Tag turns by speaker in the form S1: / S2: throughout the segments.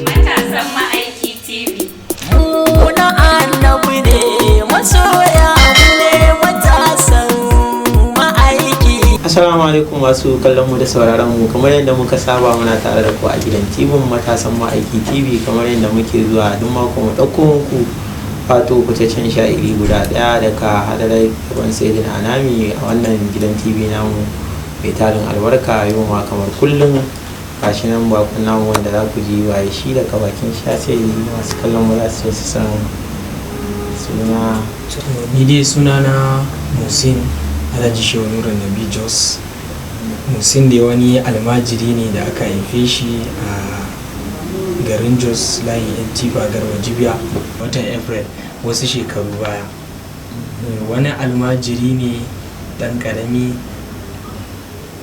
S1: Matasan Ma'aiki TV.
S2: Mu na annabi ne, masoya mu ne, matasan ma'aiki.
S3: Assalamu alaikum masu kallon mu da sauraron mu. Kamar yadda muka saba, muna tare da ku a gidan TV Matasan Ma'aiki TV, kamar yadda muke zuwa duk mako mu ɗauko muku wato fitaccen sha'iri guda ɗaya daga hadarar gaban Sayyidina Anami a wannan gidan TV namu mai tarin albarka. Yau ma kamar kullum gashi nan bakon namu, wanda za ku ji waye shi daga bakin sha sai masu kallon mu za su so su san suna.
S4: To, ni dai sunana Musin Alhaji Shehu Nura Nabi Jos. Musin dai wani almajiri ne da aka haife shi a garin Jos, layin yan tifa, Garba Jibiya, watan April wasu shekaru baya. Wani almajiri ne dan karami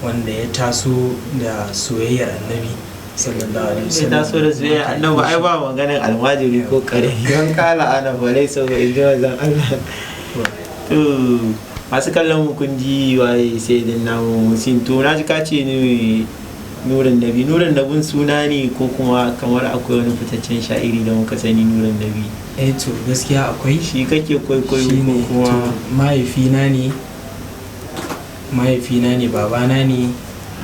S4: wanda ya taso da soyayyar Annabi sallallahu alaihi
S3: Sai
S4: wasallam.
S3: Taso da soyayya Annabi, ai ba maganin almajiri ko kare don kala ana falai so ba inji manzon Allah. To, masu kallon mu, kun ji waye sai din namu Musin. To, na ji ka ce ni Nurin Nabi. Nurin Nabin suna ne ko kuma kamar akwai wani fitaccen sha'iri da muka sani, Nurin Nabi?
S4: Eh, to gaskiya akwai.
S3: Shi kake kwaikwayo ko
S4: Shine.
S3: kuma?
S4: To, mahaifina ne, babana ne,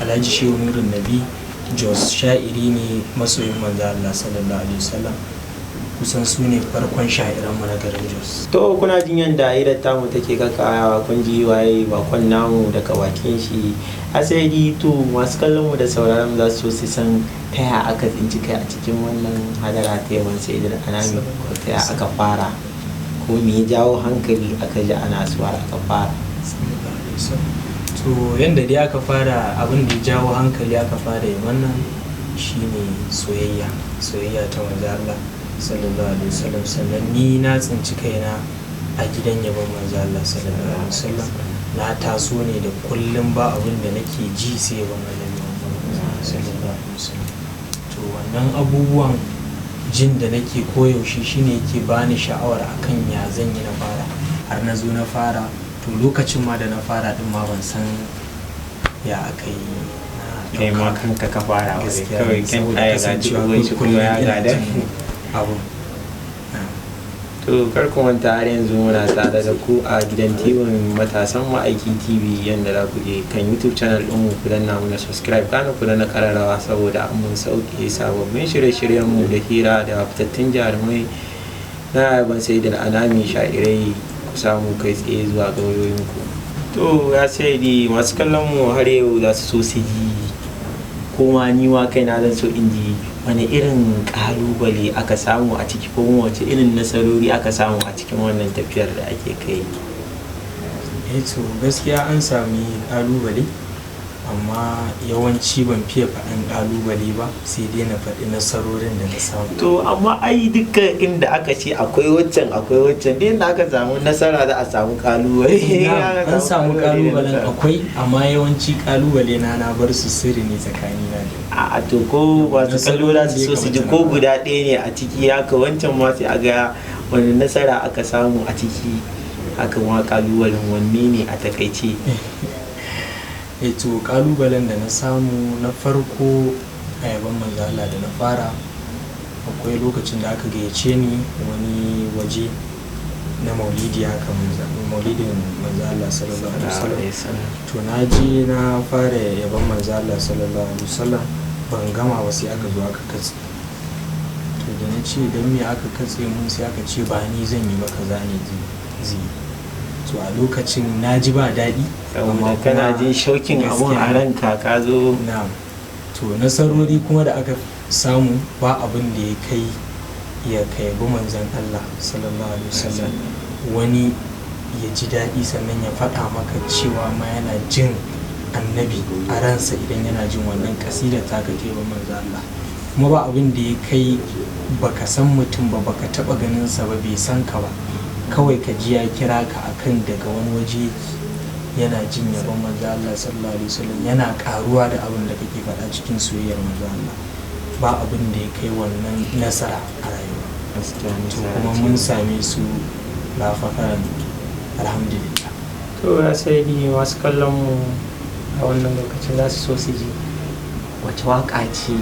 S4: Alhaji Shehu Nurun Nabi Jos, sha'iri ne, masoyin Manzo Allah sallallahu alaihi wasallam. Kusan su ne farkon sha'iran mu na garin Jos.
S3: To, kuna jin yadda hirar tamu take kakayawa. Kun ji waye bakon namu daga bakin shi asali. To, masu kallon mu da sauraron mu za su so su san ta ya aka tsinci kai a cikin wannan hadara ta yawan Sayyidul Anami, ko ta ya aka fara, ko me ya jawo hankali aka ji ana suwar aka fara.
S4: Sallallahu alaihi wasallam. To, yanda dai aka fara, abin da ya jawo hankali aka fara yi wannan shine soyayya, soyayya ta Manzo Allah sallallahu alaihi wasallam. Sannan ni na tsinci kaina a gidan yabon Manzo Allah sallallahu alaihi wasallam. Na taso ne da kullum ba abin da nake ji sai yabon Annabi Muhammad sallallahu alaihi wasallam. To, wannan abubuwan jin da nake koyaushe shine yake bani sha'awar akan ya zan yi na fara, har na zo na fara. To, lokacin ma da na fara din ma ban san ya aka yi na
S3: Kai ma
S4: ɗauka.
S3: Kanka ka fara wa dai
S4: Gaskiya
S3: kawai
S4: ne,
S3: kan
S4: saboda
S3: ɗaya gaji
S4: kasancewa
S3: uban shi kuma
S4: kullum
S3: ya
S4: ina
S3: gada.
S4: jin abun.
S3: To, kar ku manta, har yanzu muna tare da ku a gidan TV Matasan Ma'aiki TV, yanda za ku je kan YouTube channel ɗinmu ku danna mana subscribe, kana ku danna kararrawa, saboda mun sauke sababbin shirye-shiryen mu da hira da fitattun jarumai na yaban Sayyidul Anami, sha'irai, ku samu kai tsaye zuwa ga wayoyinku. To, ya sai di masu kallon mu har yau za su so su ji, ko ma ni ma kaina zan so in ji, wani irin kalubale aka samu a ciki, ko kuma wace irin nasarori aka samu a cikin wannan tafiyar da ake kai?
S4: Eh, to gaskiya an sami kalubale, amma yawanci ban fiye faɗin kalubale ba, sai dai na faɗi nasarorin da na samu.
S3: To, amma ai dukkan inda aka ce akwai waccan, akwai waccan, duk inda aka samu nasara za a samu kalubale.
S4: An samu kalubalen, akwai, amma yawanci kalubale na na bar su sirri ne tsakanina da
S3: A to, ko masu kallo za su so su ji ko guda ɗaya ne a ciki haka, wancan ma sai a ga wani nasara aka samu a ciki, haka ma kalubalen wanne ne a takaice?
S4: Eh, to kalubalen da na samu na farko a yabon Manzo Allah da na fara, akwai lokacin da aka gayyace ni wani waje na maulidi haka, maulidin Manzo Allah sallallahu alaihi wasallam. To, na je na fara yabon Manzo Allah sallallahu alaihi wasallam, ban gama ba sai aka zo aka katse. To, da na ce don me aka katse mun, sai aka ce ba ni zan yi ba, kaza ne zai yi. To, a lokacin na ji ba daɗi.
S3: Saboda kana jin shaukin abun a ranka ka zo.
S4: Na'am. To, nasarori kuma da aka samu, ba abin da ya kai ya kai bi Manzon Allah sallallahu alaihi wasallam, wani ya ji daɗi, sannan ya faɗa maka cewa ma yana jin Annabi a ransa idan yana jin wannan kasida ta ka ta Manzon Allah. Kuma ba abin da ya kai baka san mutum ba, baka taɓa ganin sa ba, bai san ka ba, kawai ka ji ya kira ka akan daga wani waje yana jin yabon Manzo Allah sallallahu alaihi wasallam, yana karuwa da abin da kake faɗa cikin soyayyar Manzo Allah. Ba abin da ya kai wannan nasara a rayuwa. To, kuma mun same su lafakaran, alhamdulillah.
S3: To, ya sai ni masu kallon mu a wannan lokacin za su so su ji wace waka ce.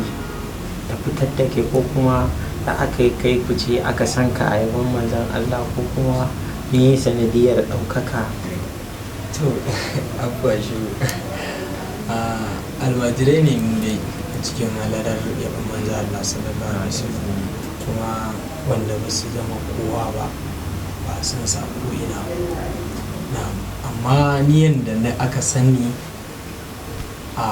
S3: ta fitar da kai, ko kuma da aka yi kai fice aka san ka a yabon manzon Allah, ko kuma me sanadiyar ɗaukaka?
S4: To abuwa shi almajirai ne mu dai a cikin halarar yabon manzo Allah sallallahu alaihi wasallam, kuma wanda ba su zama kowa ba, ba san sa ko ina na. Amma ni yanda na aka sani a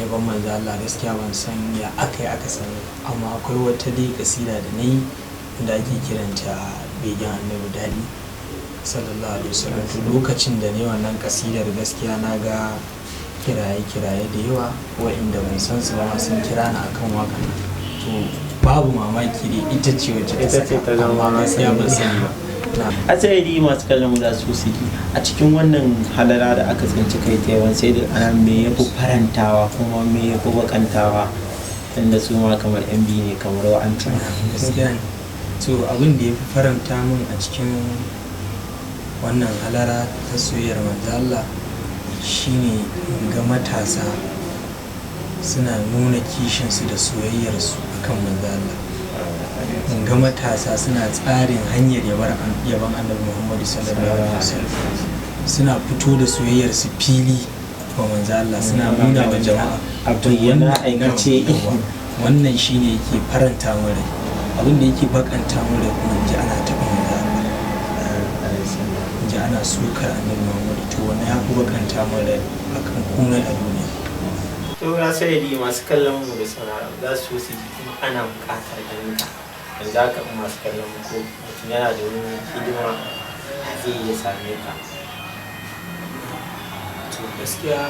S4: yabon manzo Allah, gaskiya ban san ya aka yi aka sani, amma akwai wata dai kasida da na yi da ake kiranta Begen Annabi Daɗi sallallahu alaihi wasallam. To lokacin da ne wannan kasidar, gaskiya na ga kiraye-kiraye da yawa wa'inda ban san su ba sun kira ni akan wakan. To babu mamaki dai ita ce wacce ta
S3: Ita ce ta
S4: saka,
S3: zama
S4: amma gaskiya ban sani ba.
S3: A tsaye masu kallon mu za su ji a cikin wannan halara da aka tsinci kai ta yawan sai da ana, me ya fi farantawa kuma me ya fi bakantawa, tunda su ma kamar yan biyu ne kamar wa'ancan?
S4: Gaskiya ne. To abin da ya fi faranta min a cikin wannan halara ta soyayyar manzo Allah shine in ga matasa suna nuna kishinsu da soyayyarsu akan manzo Allah, in ga matasa suna tsarin hanyar yaban Annabi Muhammadu sallallahu alaihi wasallam, suna fito da soyayyarsu fili wa manzo Allah, suna nuna wa jama'a.
S3: A bayyana, aikace.
S4: Wannan shine yake faranta min rai. Abin da yake bakanta min rai kuma, in ji ana taɓa manzo Allah, in ji ana sukar Annabi Muhammadu. To wannan ya fi bakanta min rai akan komai a duniya.
S3: To na sai di masu kallon mu da sauraron za su su ji kuma ana buƙatar ganin ka yanzu haka. In masu kallon mu ko mutum yana da wani hidima, zai iya same ka?
S4: To gaskiya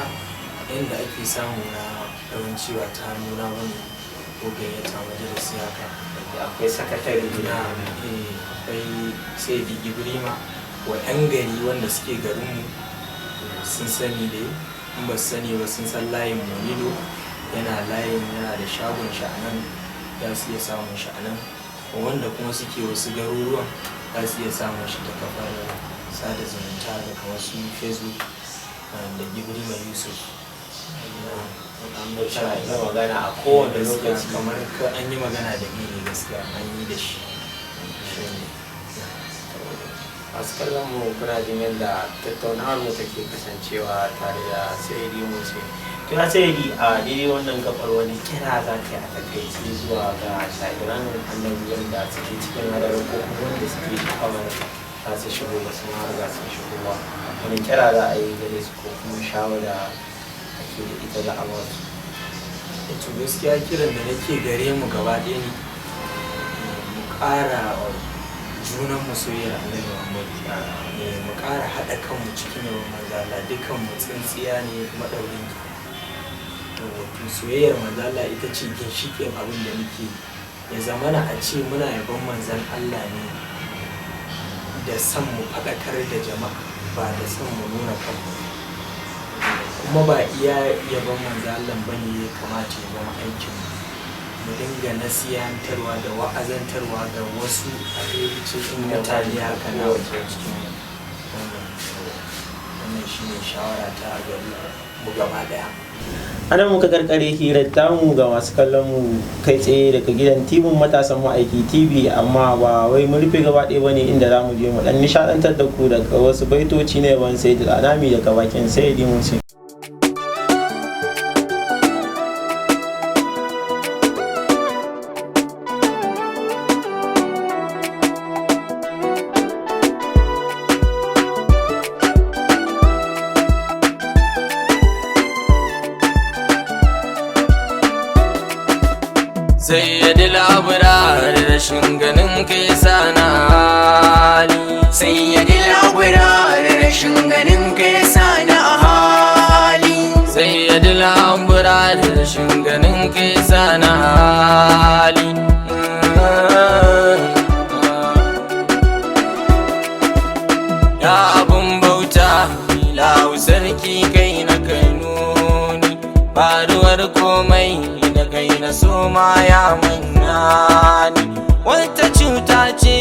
S4: yadda ake samu na yawanci ba ta hannuna bane ko gayyata majalisi haka.
S3: Akwai sakatare?
S4: Na akwai Saidi Ibrima. Wa 'yan gari wanda suke garinmu sun sani dai, in ba su sani ba sun san layin Monido yana layin, yana da shagon shi a nan, za su iya samun shi a nan. Wanda kuma suke wasu garuruwan za su iya samun shi ta kafar sada zumunta da kamar su Facebook da Ibrima Yusuf.
S3: Kana iya magana a kowane
S4: Gaskiya
S3: lokaci.
S4: Kamar ka an yi magana da ni ne, gaskiya an yi da shi. Shi ne.
S3: Masu kallon mu, kuna jin yadda tattaunawar mu take kasancewa tare da Saidi Musa. To ya Saidi, a daidai wannan gabar wani kira za ka yi a takaice zuwa ga sha'iran Annabi wanda suke cikin hadarin, ko kuma wanda suke sha'awar za su shigo ba su ma riga sun shigo ba? Wani kira za a yi gare su, ko kuma shawara ake da ita za a ba su?
S4: To gaskiya kiran da nake gare mu gaba ɗaya ne, mu ƙara wa junan mu soyayyar Annabi Muhammad, mu ƙara haɗa kanmu cikin yawan manzo Allah. Dukan mu tsintsiya ne maɗaurin ki. Wato soyayyar manzo Allah ita ce ginshiƙin abin da muke. Ya zamana a ce muna yabon manzon Allah ne da son mu faɗakar da jama'a, ba da son mu nuna kanmu. Kuma ba iya yabon manzo Allah bane ya kamata ya zama aikin mu. Mu dinga nasihantarwa da wa'azantarwa ga wasu cikin mutane haka na cikin wannan. Wannan shine shawara ta a gari mu gaba daya.
S3: Anan muka karkare hirar tamu ga masu kallon mu kai tsaye daga gidan tibin matasan Ma'aiki TV, amma ba wai mun rufe gaba ɗaya bane, inda za mu je mu dan nishadantar da ku daga wasu baitoci ne ban sai da anami daga bakin Sayyidi Musa.
S5: Sayyadi labura, rashin ganin kai sana hali.
S2: Sayyadi labura, rashin ganin kai sana hali.
S5: Sayyadi labura, rashin ganin kai sana hali. Ya abun bauta, lahu sarki, kai na kai nuni, faruwar komai da kai na soma, ya manya ni. Wata cuta ce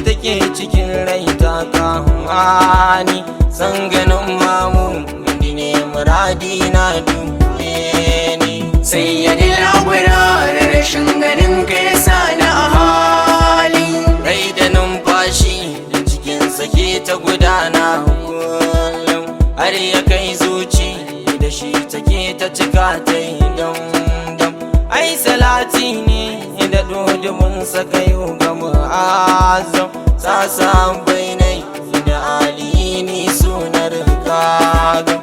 S5: take cikin rai ta kama ni, san ganin mamu ne muradi na dube ni.
S2: Sayyadil abrar, rashin ganin ka yasa na a hali.
S5: Rai da numfashi da cikin sake ta gudana kullum, har ya kai zuci da shi take ta cika ta yi damdam. Ai salati ne da dodumin saka yau ga mu'azzam, sasa bainai da ali ni sunar kaga.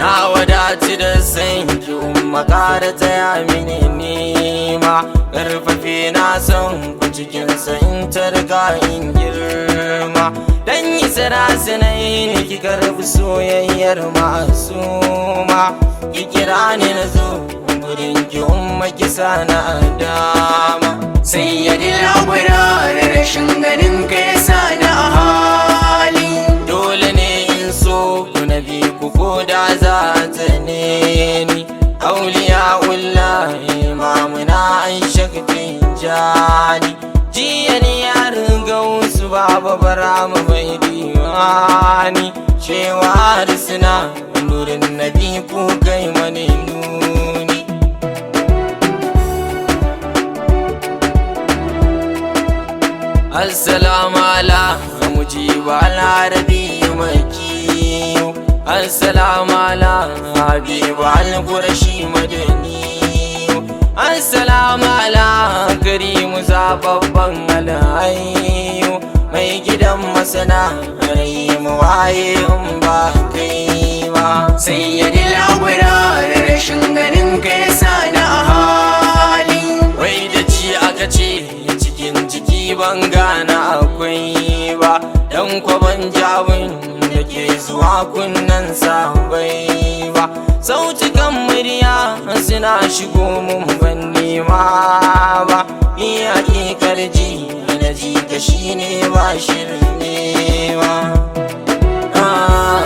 S5: Na wadaci da sanki, umma, kara taya mini nima karfafe na son ku cikin in tarka in girma, dan yi sarasinai ki karbi soyayyar masuma, ki kira ni na zo gurin ki, umma, ki sana dama.
S2: Sayyadil abrar, rashin ganin ka yasa na a hali.
S5: Dole ne in so ku na bi ku ko da za ta ne ni, auliya ullahi mamuna Aisha Tijjani, jiya ni ya riga wasu baba bara mu mai diwani, cewa suna nurin nabi ku kai mani nuni. Assalamu ala mujibu al-arabi maki, assalamu ala habibu al-qurashi madani, assalamu ala karimu zababban alhayu, mai gidan masana rahimu, waye in ba kai ba?
S2: Sayyadil abrar, rashin ganin ka yasa na a hali.
S5: Wai da ci aka ce cikin jiki ban gane akwai ba, dan kwaban jawin da ke zuwa kunnen bai ba, sautukan murya suna shigo mun ban nema ba, ni hakikar ji na ji ka shine ba shirmewa. Ah,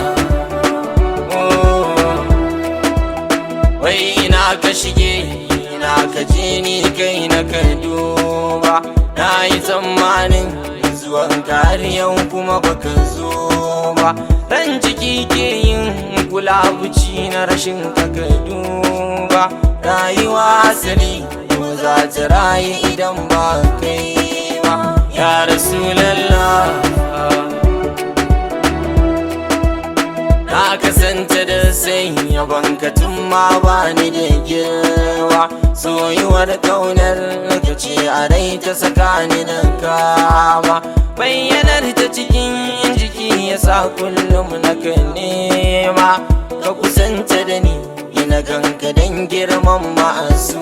S5: oh. Wai ina ka shige, ina ka je ni kai na ka duba, na yi tsammanin zuwan kariyan kuma baka zo ba, ran ciki ke yin kulabuci na rashin ka ka duba, rayuwa asali ko za ta rayu idan ba kai ba, ya Rasulallah. Na kasance da sanya banka tun ma ba ni da girma, soyuwar kaunar ka ce a rai ta saka ni na kama, bayyanar ta cikin jiki ya sa kullum na kan nema ka kusanta da ni, ina ganka don girman ma'asu.